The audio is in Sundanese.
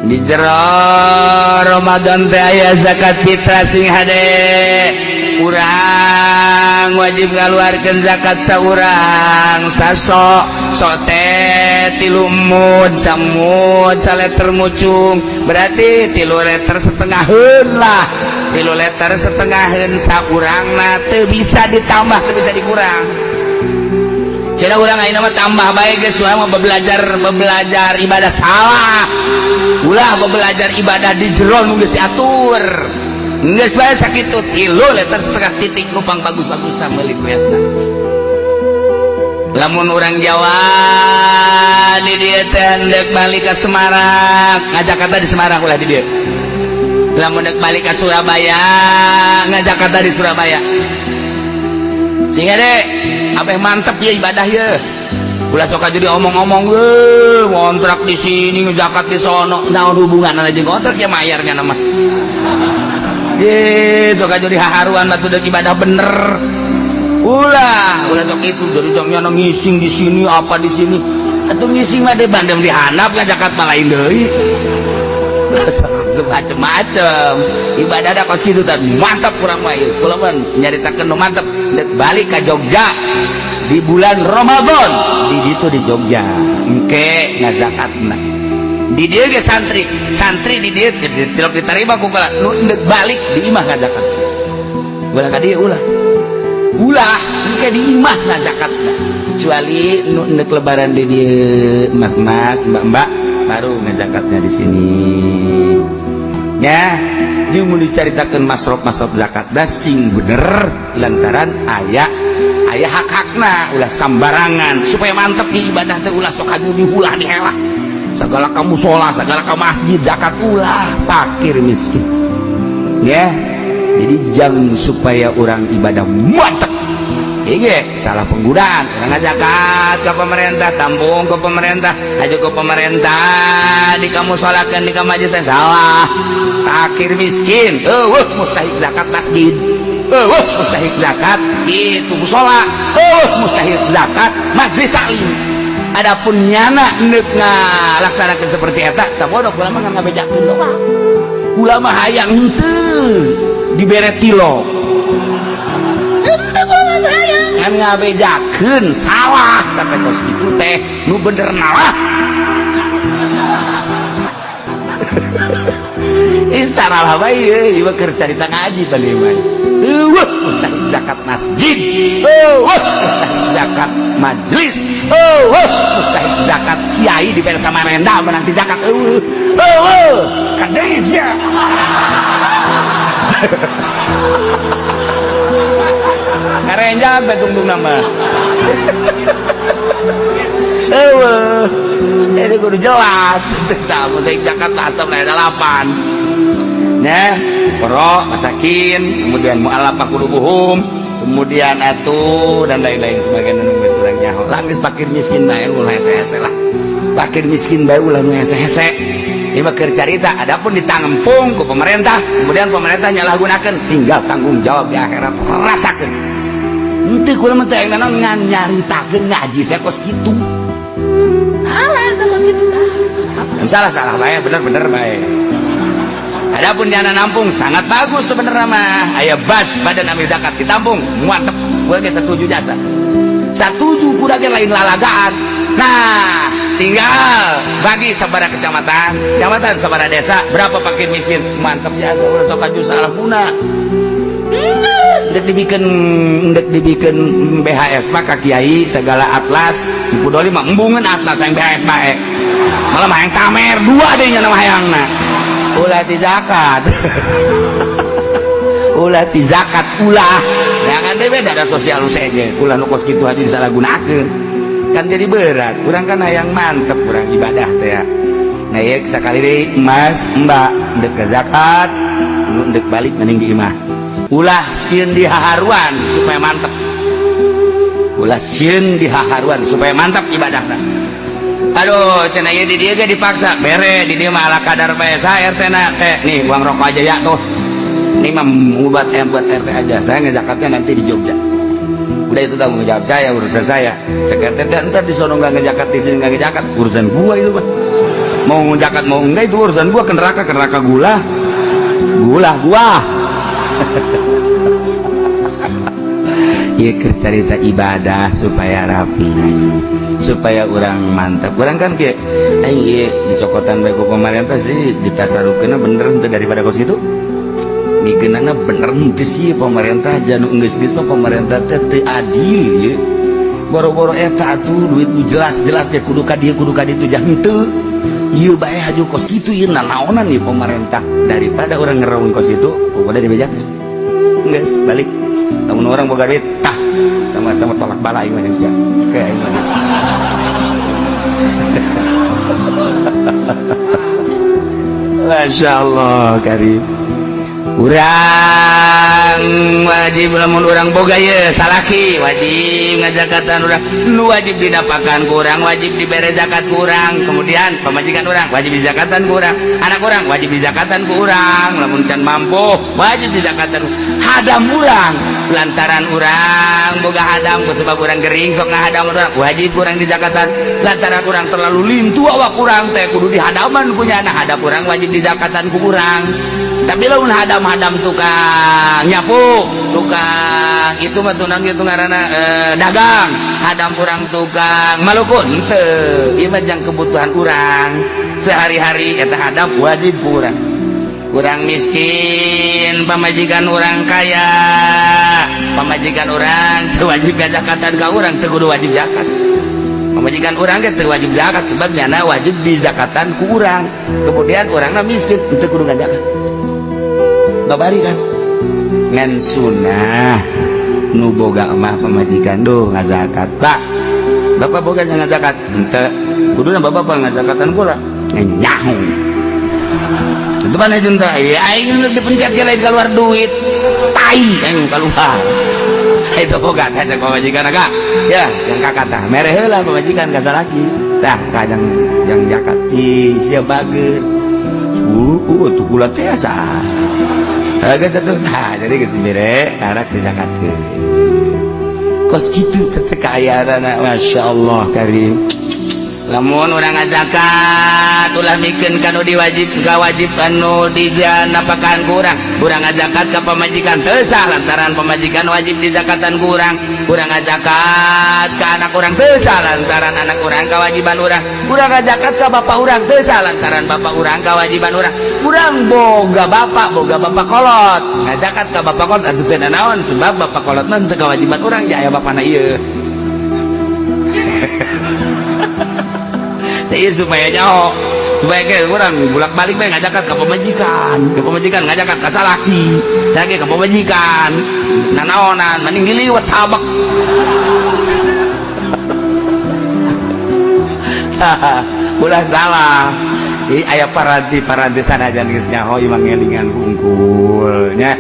Di jero Ramadan teh aya zakat fitrah. Sing hade, urang wajib ngaluarkeun zakat saurang saso'. So' teh 3 mud, samud saleter mucung, berarti 3 liter setengaheun lah, 3 liter setengaheun saurangna, teu bisa ditambah, teu bisa dikurang. Cenah urang ayeuna mah tambah bae geus, urang mah belajar belajar ibadah. Salah, ulah belajar ibadah di jero nu geus diatur. Geus bae sakitu, 3 liter setengah titik, nu pang bagus-bagusna meuli beasna. Lamun urang Jawa di dieu teh hendeuk balik ke Semarang, ngajakata di Semarang, ulah di dieu. Lamun deuk balik ke Surabaya, ngajakata di Surabaya. Sehingga deh apa yang mantep ya ibadah ya, ulah sok jadi omong-omong, eh, ngontrak di sini, zakat di sono, naon hubungan aja ngontrak ya mayarnya nama ye. Sok jadi haharuan batu deuk ibadah bener. Ulah, ulah sok itu jadi jamnya ngising di sini, apa di sini atau ngising mah deh bandem di handap lah, zakat mah lain deui. Macem-macem ibadah ada kos gitu tadi. Mantap kurang mah ieu, kula mah nyaritakeun nu mantap. Deuk balik ka Jogja di bulan Ramadan, di ditu di Jogja engke ngazakatna. Di dieu ge santri santri di dieu tilok diterima ku kula. Nu deuk balik, di imah ngazakat, ulah ka dieu, ulah, ulah, engke di imah ngazakatna. Kecuali nu deuk lebaran di dieu, mas-mas, mbak-mbak, baru ngazakatnya di sini ya. Dia mau diceritakan masrof-masrof zakat da sing bener, lantaran aya aya hak-hakna, ulah sambarangan supaya mantep di ibadah teh. Ulah sok aju dihulah dihelah segala kamu sholat, segala ke masjid zakat, ulah, fakir miskin ya. Jadi jangan, supaya orang ibadah mantep. Iya, salah penggunaan. Orang zakat ke pemerintah, tampung ke pemerintah, aja ke pemerintah, di kamu sholatkan di kamu aja, salah. Fakir miskin, mustahik zakat masjid, mustahik zakat itu musola, mustahik zakat majlis taklim. Adapun nyana neuk ngalaksanakeun seperti eta, sabodo kula mah ngabejakeun doang. Kula mah hayang henteu dibere tilo. Henteu, kula mah hayang ngan ngabejakeun salah, tapi kos kitu teh nu bener nalah. Ih, salah bae ieu, ieu keur carita ngaji tadi mah. Eueuh mustahik zakat masjid. Eueuh mustahik zakat majlis. Eueuh mustahik zakat kiai di Samarinda menang di zakat eueuh. Eueuh kadang dia. Karenjang betungtung nama. Eueuh. Ini kudu jelas. Tah mustahik zakat asap delapan. Ya, fuqoro, masakin, kemudian mu'allafah qulubuhum, kemudian atuh dan lain-lain sebagainya nu geus urang nyaho. Lah geus fakir miskin bae ulah hese-hese lah. Fakir miskin bae ulah nu hese-hese. Ini mah keur carita, adapun ditampung ku pemerintah, kemudian pemerintah nyalahgunakeun, tinggal tanggung jawab di akhirat rasakeun. Henteu, kula mah teh naon ngan nyaritakeun ngaji teh kos kitu. Salah teh kos kitu. Salah salah bae, bener-bener bae. Adapun dana nampung sangat bagus sebenarnya mah. Aya bas badan amil zakat ditampung, mantep. Gue ge setuju jasa. Setuju kuda ge lain lalagaan. Nah, tinggal bagi sabara kecamatan, kecamatan sabara desa, berapa fakir miskin, mantep jasa. Ulah sok aju salah guna. Dek dibikin, dek dibikin BHS mah ka kiai segala atlas, di Pudoli mah embungeun atlas yang BHS bae. Malah mah yang tamer dua deh nya nama hayangna. Ulah ti zakat, ulah ti zakat, ulah ya kan deh beda ada sosial saja. Ulah nu kos kitu aja disalahgunakeun kan jadi berat. Urang kan hayang mantep urang ibadah teh ya. Nah ya, sekali deui, mas mbak dek ke zakat nu dek balik mending di imah, ulah sieun di haharuan supaya mantep, ulah sieun di haharuan supaya mantap ibadahna. Aduh, cenah ieu di dieu ge dipaksa bere, di dieu mah ala kadar bae sa RT na teh. Nih uang rokok aja ya tuh, ini mah buat buat RT aja, saya ngezakatnya nanti di Jogja. Udah, itu tanggung jawab saya, urusan saya. Cek RT teh, ntar di sono nggak ngezakat, di sini nggak ngezakat, urusan gua itu mah. Mau zakat mau enggak itu urusan gua, ke neraka ke neraka gula. Gula gua. Ieu keur carita ibadah supaya rapi, supaya urang mantap. Urang kan kieu aing ieu dicokotan bae ku pemerintah sih ditasarufkeunna bener henteu daripada kos kitu. Mikeunana bener henteu sih pemerintah janu geus-geus mah pemerintah teh teu adil ieu. Boro-boro eta atuh duit nu jelas-jelas ge kudu ka dieu kudu ka ditu jah henteu. Ieu bae haju kos kitu ieu nanaonan ieu pemerintah daripada urang ngeraung kos itu kudu dibejakeun. Geus balik. Lamun orang boga duit tah sama-sama tolak bala aing mah sia. Kayak aing mah. Masya Allah karim. Urang wajib lamun urang boga ye salaki wajib ngajakatan urang nu wajib dinapakan kurang wajib dibere zakat kurang kemudian pamajikan urang wajib dizakatan kurang anak urang wajib dizakatan kurang lamun can mampu wajib dizakatan hadam urang lantaran urang boga hadam sebab urang gering sok ngahadam urang wajib kurang dizakatan lantaran urang terlalu lintu awak urang teh kudu dihadaman punya anak hadam urang wajib dizakatan ku urang. Tapi lamun hadam-hadam tukang nyapu tukang itu mah tunang gitu ngaranna dagang hadam urang tukang Maluku henteu ieu mah jang kebutuhan urang sehari-hari eta hadam wajib ku urang. Urang miskin pamajikan urang kaya pamajikan urang teu wajib ngazakatan ka urang teu kudu wajib zakat pamajikan urang ge teu wajib zakat sebab nyana wajib dizakatan ku urang kemudian urangna miskin teu kudu ngazakat babari kan ngan sunah nu boga mah pamajikan duh ngazakat pak bapak boga ngazakat henteu kuduna bapak apa ngazakatan kula nyaho itu kan aja entah ya aing dipencet ge lain keluar duit tai aing keluar itu boga tah cek pamajikan kak ya yang kakak tah mere heula pamajikan ka salaki tah ka jang zakat ti sia bager tuh kula teh asa geus atuh tah jadi geus mere anak dizakatkeun kos kitu teh kaayaan masyaallah karim. Lamun urang ngazakat ulah mikeun ka nu diwajib ka wajib anu dijanapakan ku urang urang ngazakat ka pamajikan teu sah lantaran pamajikan wajib dizakatan ku urang urang ngazakat ka anak urang teu sah lantaran anak urang kawajiban urang urang ngazakat ka bapak urang teu sah lantaran bapak urang kawajiban urang urang boga bapak kolot ngazakat ka bapak kolot atuh teu nanaon sebab bapak kolot mah teu kawajiban urang ja aya bapana ieu. Iya supaya nyaho supaya kayak orang bolak-balik bae ngajakan ka pamajikan ngajakan ka salaki salaki ka pamajikan nanaonan mending diliwat tabak. Ulah salah aya paranti-paranti sanajan geus nyaho imang ngelingan hungkul nya.